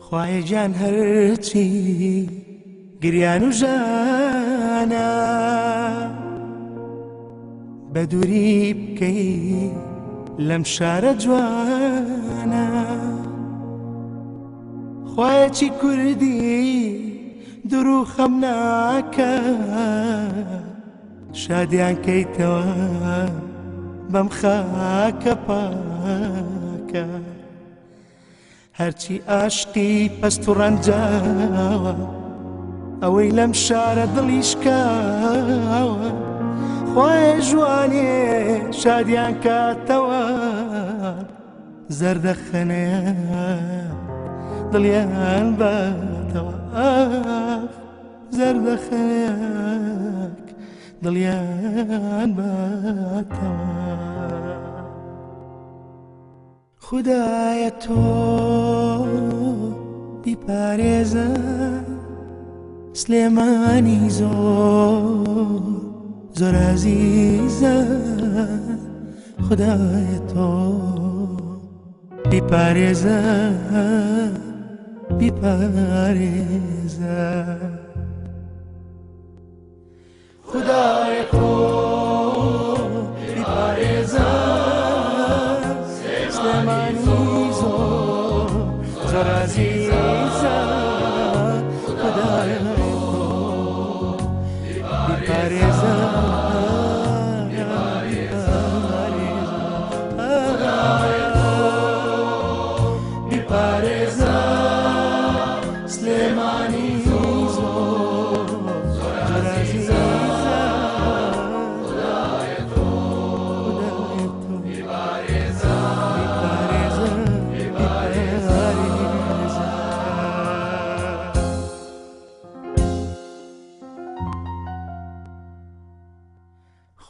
خوایە گیان هەرچی گریان و ژانە بە دووری بکەی لەم شارە جوانە خوایەکی کوردی درو خەم ناکە شادیان کەیتەوە بەم خاکە پاکە هەرچی ئاشقی پەست و ڕەنجاوە ئەوەی لەم شارە دڵی شکاوە خوایە ژوانێ شادیان کاتەوە زەردەخەنەیە دڵیان باتەوە ئاخ زەردەخەنەیەک دڵیان باتەوە خودایە تۆ بیپارێزە سلێمانی زۆر زۆر ئازیزە خودایە تۆ بیپارێزە بیپارێزە خودایە تۆ بیپارێزە سلێمانی زۆر زۆر ئازیزە خودایە تۆ بیپارێزە بیپارێزە سلێمانی زۆر زۆر ئازیزە خودایە تۆ بیپارێزە بیپارێزە.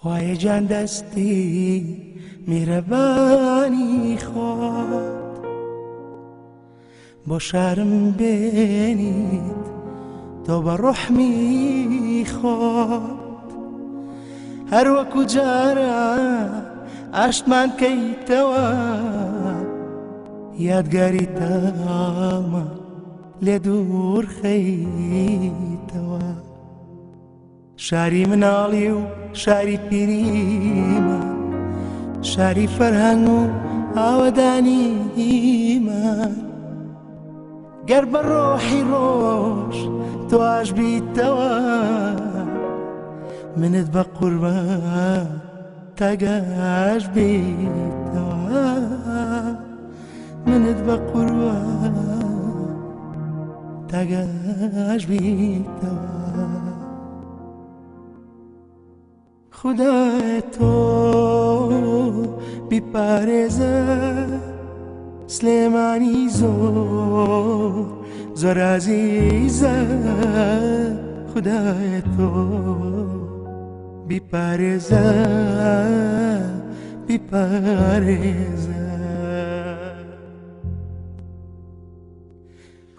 خوایە گیان دەستی میرەبانی خۆت بۆ شارم بێنیت تۆ بە ڕۆحمی خۆت هەروەکو جارە ئاشتمان کەیتەوە یادگاری تاڵمە لێ دوور خەیتەوە شاری مناڵی و شاری پیریمە شاری فەرهەنگ و ئاوەدانیمە گەر بە ڕۆحی ڕۆژ تۆاش بیتەوە منت بە قوربان تاگەش بیتەوە منت بە قوربان تاگەش بیتەوە خودایە تۆ بیپارێزە سلێمانی زۆر زۆر ئازیزە خودایە تۆ بیپارێزە بیپارێزە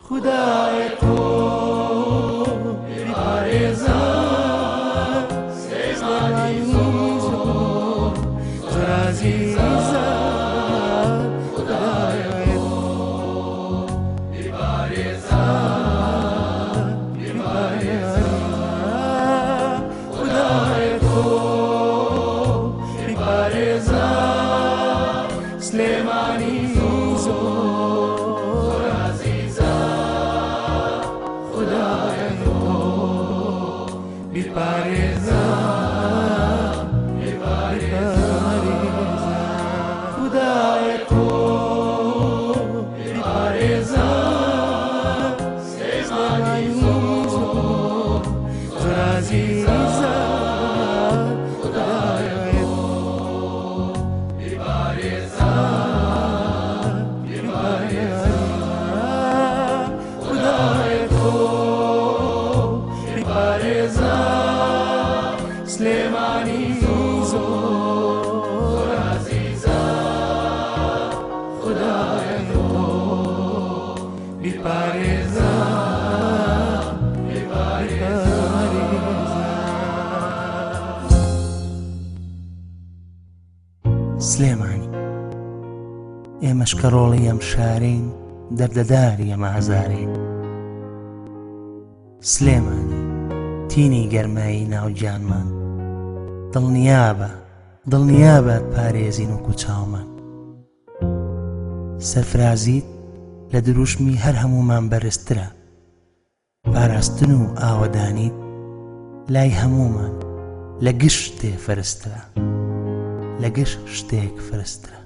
خودایە تۆ بیپارێزە سلێمانی زۆر زۆر ئازیزە خودایە تۆ بیپارێزە بیپارێزە خودایە تۆ بیپارێزە سلێمانی زۆر ئازیزە خودایە تۆ بیپارێزە بیپارێزە خودایە تۆ بیپارێزە سلێمانی زۆر زۆر ئازیزە خودایە تۆ بیپارێزە بیپارێزە خودایە تۆ بیپارێزە سلێمانی زۆر ئازیزە خودایە تۆ بیپارێزە بیپارێزە. سلێمانی ئێمەش کە ڕۆڵی ئەم شارەین دەردەداری ئەم ئازارەین. سلێمانی، تینی گەرمایی ناو گیانمان، دڵنیابە، دڵنیابە ئەتپارێزین وەکو چاومان. سەرفرازیت لە دروشمی هەر هەموومان بەرزترە. پاراستن و ئاوەدانیت لای هەموومان لە گشت شتێ فەرزترە. لە گشت شتێک فەرزترە.